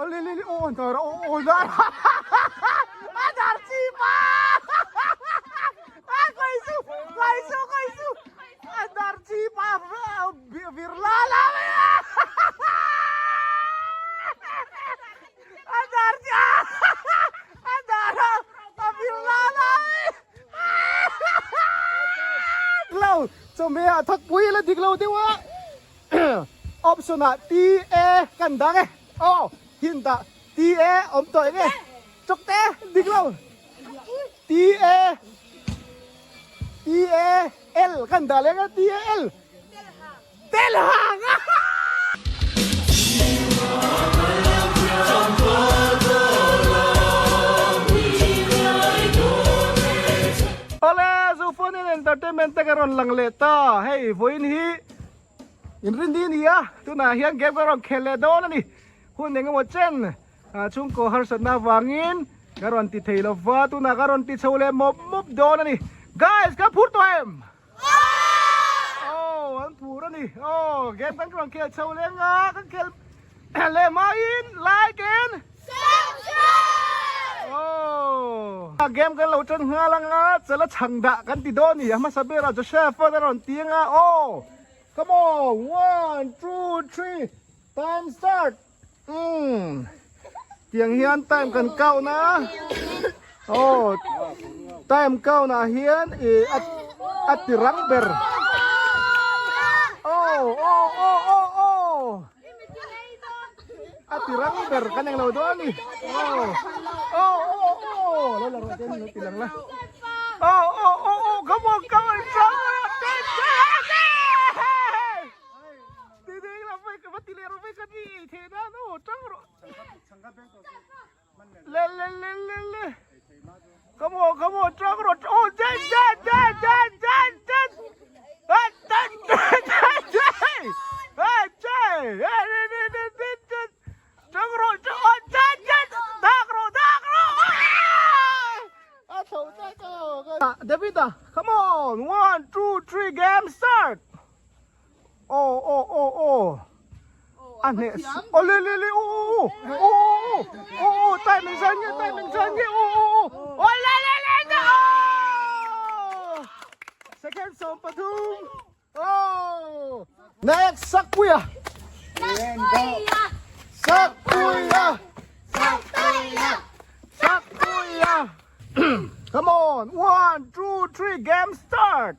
Ole le le oh dar oh oh dar. A dar chi pa. A koi su koi su koi su. A dar chi pa vir la la. A dar chi a dar a vir la la. Lo chawhmeh ah thakpui la dik lo deuh a. Option ah T A kan dang e. Aw hint ah T A awm tawh eng e. Chawk te dik lo. T A T A L kan dah leng e T A L. Tel hang. Awle Zufun in entertainment te ka rawn lang leh ta. Hei vawiin hi Inrin ni ni a, tunah hian game ka rawn khel leh dawn a ni. Hun eng emaw chen chhungkaw harsatna avangin ka rawn ti thei lo va, tunah ka rawn ti chho leh mawp mawp dawn a ni. Guys, ka phur tawh em? Oh, an phur a ni. Oh, game kan rawn khel chho leh nga, kan khel leh hmain like and subscribe! Oh, game kan lo tan nghal anga, chala chhang dah kan ti dawn a ni. A hmasa berah Joseph a rawn ti anga, oh. Come on, 1, 2, 3, time start. Tiang hian time kan kau na. Oh, time kau na hian i a ti rang ber. Oh, oh, oh, oh, oh. A ti rang ber kan eng lo dawn ni. Oh, oh, oh, oh. Lo la ro ten lo ti lang la. Oh, oh, oh, oh, come on, come on, come on. Ti ding la vai ka ti le ro vai ka ti the na no tang ro. Le le le le le. Come on, come on, tang ro. Oh, jen jen jen jen jen jen. Ah, jen jen jen jen. Ah, jen. Eh, le le le le jen. Tang ro, tang oh, jen jen. Dak ro, dak ro. Ah! A tho ta ko. David, come on. 1 2 3 game start. Oh oh oh oh a hneh oh le le le oh oh oh oh oh oh tai mình rơi nghe tai mình rơi nghe oh oh oh oh le le le le oh second som pathum oh next Sakpuia Sakpuia Sakpuia Sakpuia come on 1 2 3 game start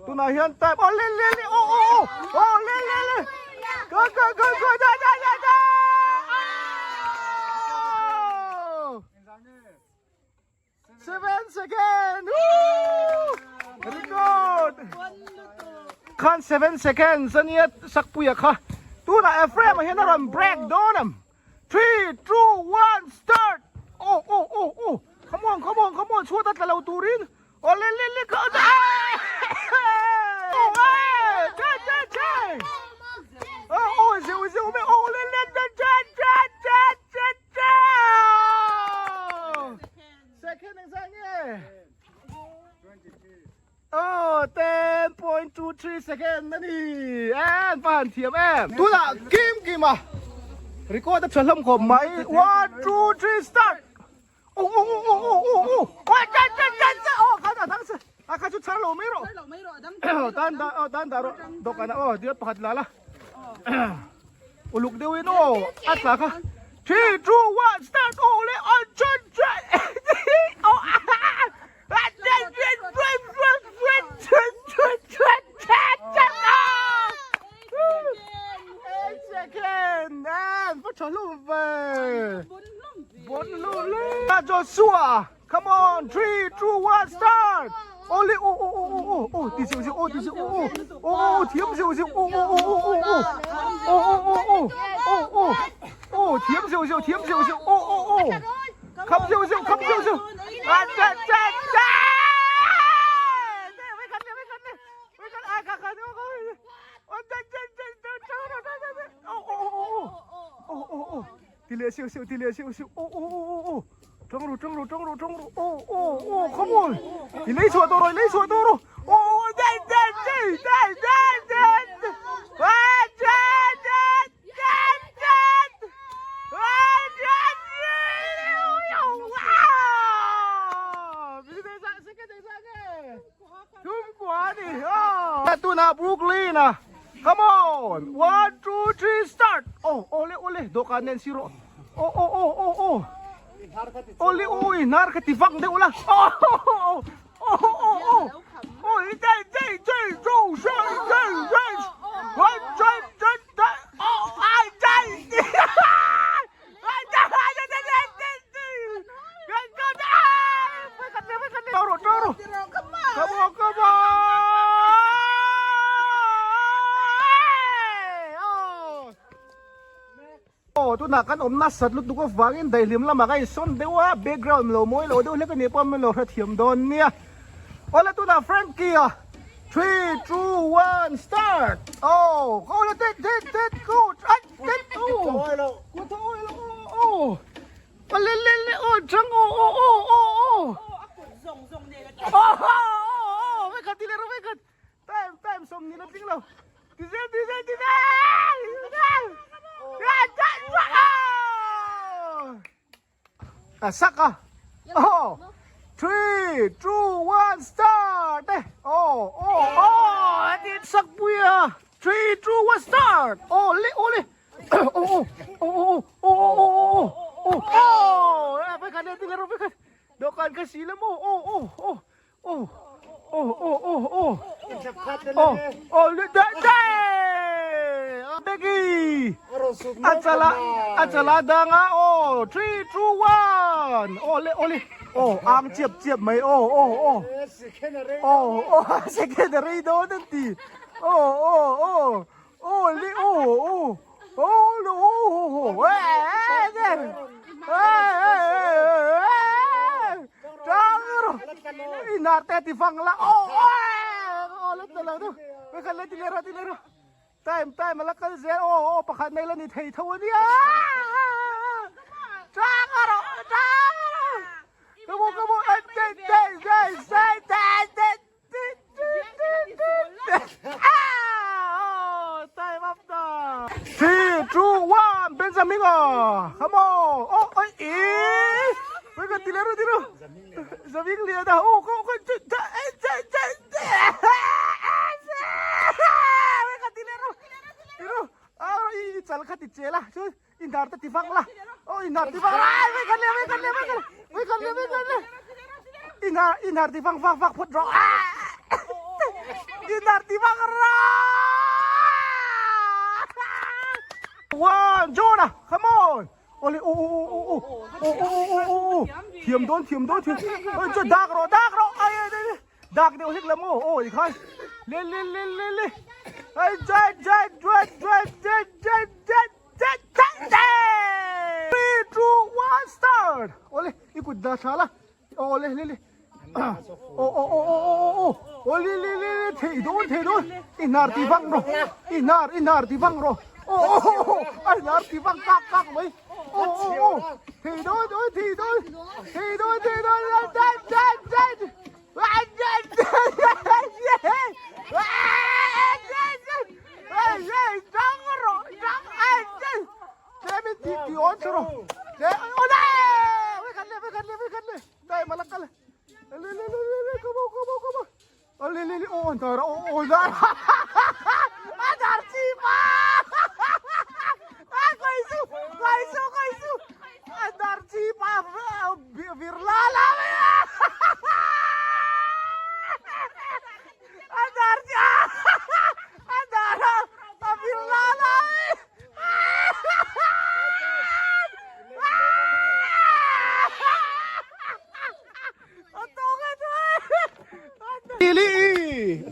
Tunah hian type oh le le le oh oh oh oh le le le go go go go da da da da oh 7 second woo record khan 7 seconds ania sakpuia kha tunah Ephraim ah hian a rawn break dawn am 3 2 1 start oh oh oh oh come on come on come on chhuat a tla lo turin Aw le le le ka Second ang sang nge Oh 10.23 second ani en pa han thiam em tunah kim kim a record a tha hlawm khawp mai 1 2 3 start Oh oh oh oh oh oh oh oh chan chan chan chan oh kha ta thang se a kha chu char lo mai ro lo mai ro dang tan da oh tan da ro dokan oh dia pakhat la la uluk deuh in oh a tla kha 3 2 1 start oh le oh chan chan oh ah chan chan chan chan chan chan chan chan chan oh 8 second and pa tha lu ve Joshua, come on, 3, 2, 1, start! Ole, oh, oh, oh, oh, oh, oh, ti siu siu, oh, ti siu, oh, oh, oh, oh, thiam siu siu, oh, oh, oh, oh, oh, oh, oh, oh, oh, oh, oh, oh, thiam siu siu, thiam siu siu, oh, oh, oh, kham siu siu, kham siu siu, ah, cha, cha, cha! Oh, oh, oh, oh, oh, oh, oh. Ti leh siu siu, ti leh siu siu. Oh, oh, oh, oh, oh. Tang ru, tang ru, tang ru, tang ru. Oh, oh, oh, come on. I lei chhuah tawh rawh, i lei chhuah tawh rawh. Oh, oh, dai, dai, dai, dai, dai, dai. Ah, dai, dai, dai, dai. Ah! Tuna Brooklyn a come on 1 2 3 start oh ole ole dawhkan nen si rawh oh oh oh oh oh ole oh i hnar kha ti vak deuh la oh oh oh oh oh oh i dai dai dai zo zai zai zai zai zai zai zai oh ai dai ai dai ai dai dai dai dai Come on, come on! Aw tunah kan awm nasat lutuk avangin daihlim lamah ka insawn deuh a, background lo mawi lo deuh hlek a nih pawh min lo hrethiam dawn nia. Awle tunah Frankie a 3, 2, 1 start! Aw ka awle tet tet tet go! Tet aw! Ku thaw awi lo aw! Aw le le le aw chang aw aw aw aw aw! Aw aw aw vekhat ti le rawh vekhat time time sawm ni la tling lo ti zel ti zel ti zel a sak a aw 3 2 1 start e aw aw aw ti sak pui a 3 2 1 start aw le aw le aw aw aw aw aw aw aw aw aw vekhat le ti le rawh vekhat dawhkan ka si la maw aw aw aw Oh oh oh oh oh oh oh Becky a chala a chala danga oh 3 2 1 oh le ole oh ang chiap chiap mai oh oh oh oh oh second rei dawn an ti oh oh oh oh le oh oh oh le oh oh oh eh eh eh eh Inar te ti fang la oh oh la ta lo tu me khan le ti le ra ti le ra time time la kal zel oh oh pakhat nei la ni thei tho ania chang aro chang aro come on come on te te te te te te Ah time up ta 3 2 1 Benjamin come on oh oi e Wait ka tilero tiro Zabing lian a oh ko ko che che che che Wait ka tilero tiro ah i chal kha ti chela chu in dar te ti vak la oh in dar ti vak la wait ka le wait ka le wait ka wait ka le wait ka le in dar in dar ti vak vak vak phawt rawh in dar ti vak rawh One, Jonah, come on. Ole, oh, oh, oh, oh, oh, oh, oh, oh, oh, oh, thiam dawn, thiam dawn, thiam. Oi, chu dak rawh, dak rawh. Ai, ai, ai, dak deuh hlek lam aw, aw, ikhai. Le, le, le, le, le. Ai, jai, jai, jai, jai, jai, jai, jai, jai, jai, jai. 3, 2, 1, start. Ole, i kut dah thla la. Aw le le le. Aw aw aw aw aw aw aw le le le le thei dawn thei dawn. I hnar ti vang rawh. I hnar i hnar ti vang rawh. Aw aw aw a hnar ti vang kak kak mai. Aw aw aw thei dawn dawn thei dawn. Thei dawn thei dawn dan dan dan.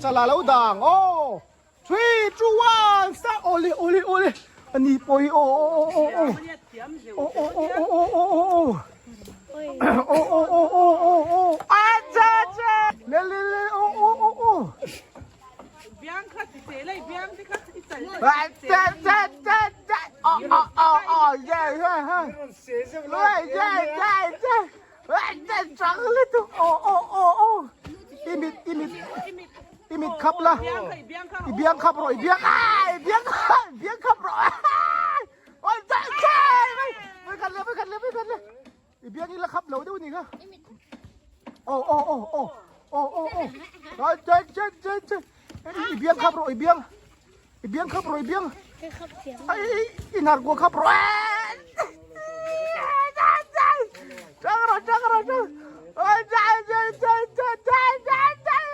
Chala lo dang oh 3 2 1 start ole ole ole ani pawh hi aw aw aw aw aw aw aw aw aw aw aw aw aw aw aw aw aw acha acha le le le aw aw aw aw Biang kha ti se lai biang te kha i chal cha cha cha cha aw aw aw aw yeah yeah yeah yeah yeah yeah chang le tu aw aw aw aw i mit i mit i mit khap la i biang khap rawh i biang ai biang biang khap rawh oi cha cha mai khat le mai khat le mai khat le i biang i la khap lo deuh ni kha aw aw aw aw aw aw aw cha cha cha cha. I biang khap rawh i biang. I biang khap rawh i biang. Ai i hnar kua khap rawh. Tang rawh tang rawh tang. Ai dai dai dai dai dai dai dai.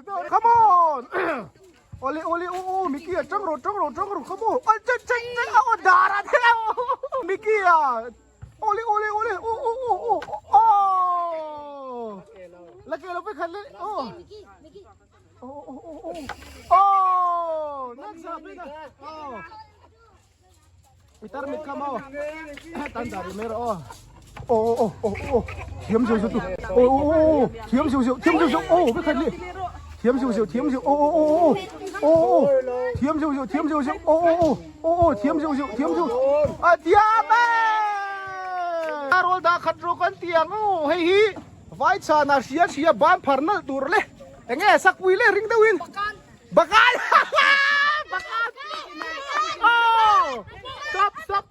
Oh, come on. Ole ole o o Mickey a tang rawh tang rawh tang rawh come on. Ai chai chai chai a dar a Mickey a Ole ole ole o o o o o. La ke lo pe khat le o. O o o o. Oh, next up na. Oh. Itar mit kha mau. Tan dar mer o. O o o o. Thiam siu siu tu. O o o. Thiam siu siu, thiam siu siu. O pe khat le. Thiam siu siu, thiam siu. O o o o. O o. Thiam siu siu, thiam siu siu. O o o. Aw aw thiam zeuh zeuh thiam zeuh a thiam e a rawl dah khat rawh kan ti ang aw hei hi vai chhan ah hria hria ban phar nalh tur le enge sakpui le ring deuh in bakan bakan aw stop stop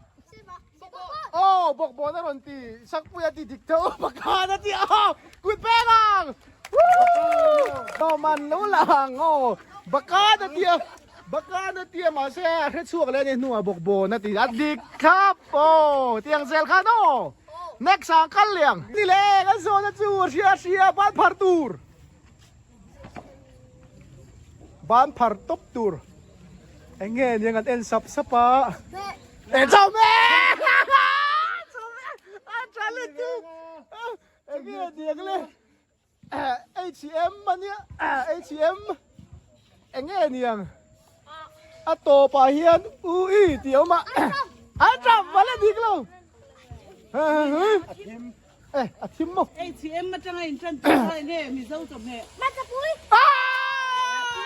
aw bawkbawn a rawn ti sakpui a ti dik tho bakan a ti aw kut peng ang aw man lo lang aw bakan a ti a Bakan a tia mahse a hre chhuak leh a ni hnuah bawkbawn a ti a dik thlap aw tiang zel khan aw next ah kal leh ang ni le kan zawhna chu a hria hria ban phar tur ban phar tawp tur eng nge nia kan en sap sap a e chau mek chau mek a tha lutuk eng nge niang le. HM ania HM enge niang a tawpah hian ui tih a awm a a tap bal a dik lo e a thim maw HM atanga in tan tih kha enge Mizo chawhmeh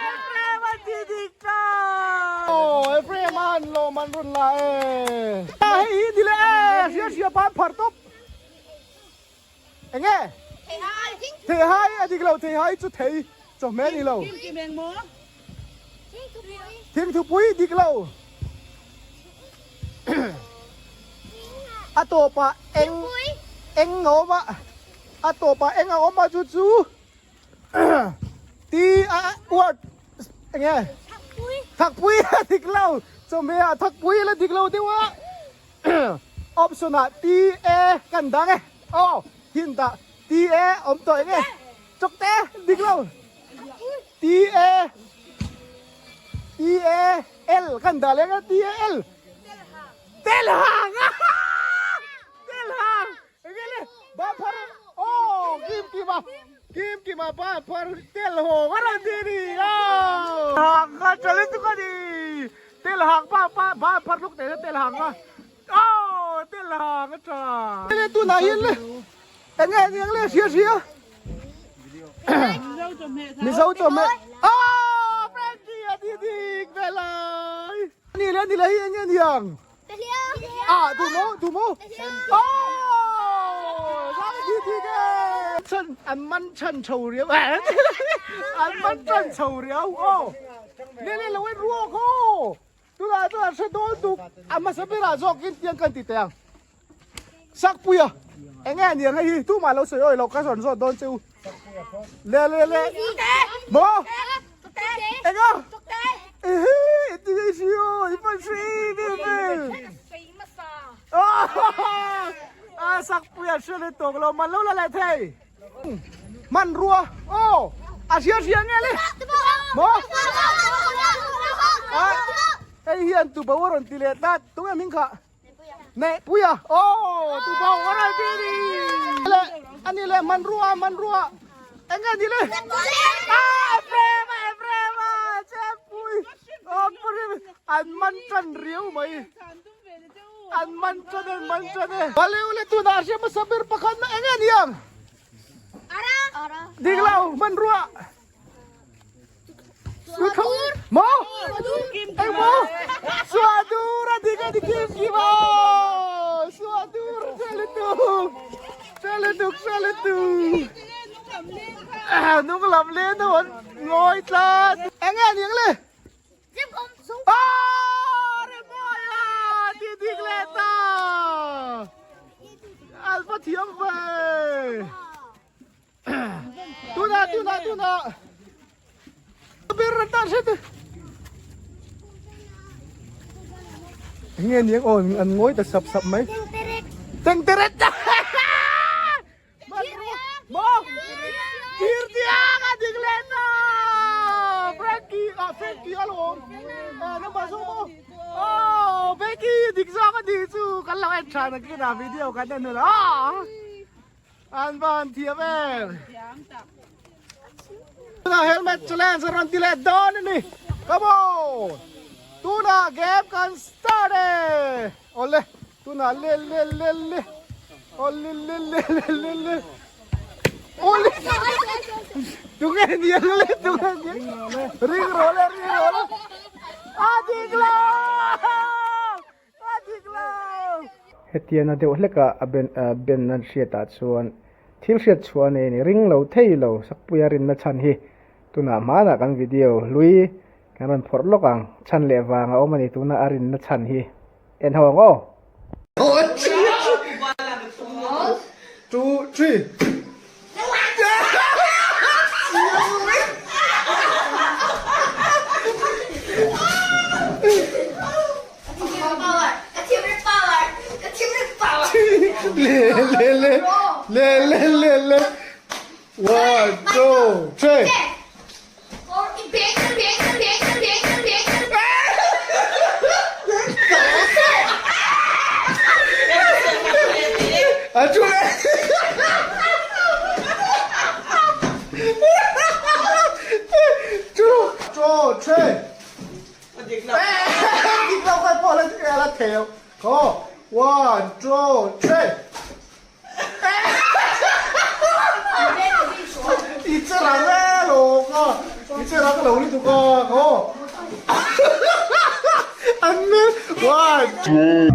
Ephraim a ti dik ta oh Ephraim a han lawm an rawn la e hei hi ni le e hria hria pan phar tawp Enge? Theihai a dik lo, theihai chu thei chawhmeh a ni lo. Thingthupui dik lo. A tawpah eng eng a awm a, a tawpah eng a awm a chu chu T a word enge? Thakpui a dik lo, chawhmeh ah thakpui la dik lo deuh a. Option ah T A kan dang e. Aw hint ah T A awm tawh eng e. Chawk te dik lo. T A T A L kan dah leh ang e T A L. Tel hang. Tel hang. Enge le ba phar aw kim kim a kim kim a ba phar tel hawng a rawn ti ni aw. Hang kha challenge chu ka ni. Tel hang pa pa ba phar luk te tel hang a aw tel hang a tha. Le tunah hian le enge eng le hria hria. Mizo chawhmeh tho. Mizo chawhmeh aw Frankie a ti dik velai. Ni le ni le hi enge niang. À, tu mô, tu mô. Oh, sao thì thì cái chân ăn măn chân trầu riêu. Ăn măn chân trầu riêu. Oh. Lên lên là quên ruột cô. Tu là tu là sẽ đôi tu. À mà sẽ biết là do cái tiền cần tiền tiền. Sắc puya. Anh nghe nhiều hay tu mà lâu sửa ơi lâu cái giòn giòn đón chịu. Lê lê lê. Mô. Anh ơi. A sak pui a hria lutuk lo man lo la leh thei man rua aw a hria hria nge le maw a hei hian tubo a rawn ti leh ta tunge hming kha Neihpuia aw tubo a rawn ti ni le ani le man rua man rua eng nge ni le a Ephraim a Ephraim a chepui aw an man tan riau mai an man tan an man tan e vale ule tunah hriam hmasa ber pakhat na eng nge ni ang dik lo man rua Maw eng maw suah dur a dik a ni kim kim a suah dur che lutuk che lutuk che lutuk nung lam len a ngawi tlat eng nge ni ang le Aw remawi a ti dik leh ta. va thiam ve. Tunah tunah tunah. Ber ran tan hret. Nge niang aw an ngawi ta sap sap mai. Tengterek. Maw! Thirtiang a dik leh ta! Frankie, ah Frankie a lawm. Eh, number zawk maw? Oh, Becky dik zawk a nih chu. Kan lo en tha na kina video kan en hun. Ah! An van thiam em. Tuna helmet challenge a rawn ti leh dawn a ni. Come on! Tuna game kan start e! Awle, tuna le le le le. Awle le le le le le. Awle. Tunge ni le tunge ni. Ring rawh le ring rawh le. A dik lo! A dik lo! Hetiana deuh hlekah a ben ben an hriatah chuan thil hriat chhuah a nei a ni. Ring lo thei lo Sakpuia rinna chhan hi tunah hmanah kan video hlui kan rawn phawrh lawk ang. Chhan leh vang a awm a ni tuna a rinna chhan hi en ho ang aw. Two, three. Le le le le le le le one two three. A chu le. Two two three. Dik lo kai pawh la la thei lo. Go one two three. I che rang e lo ka i che rang lo lutuk a aw an hmel one two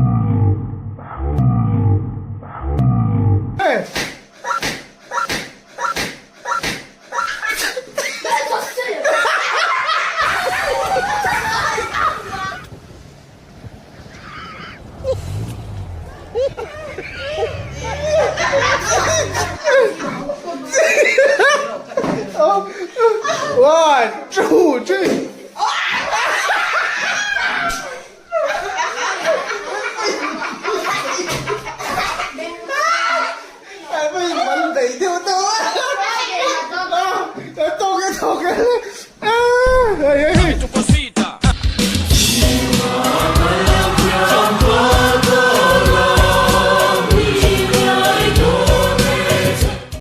One, two, three.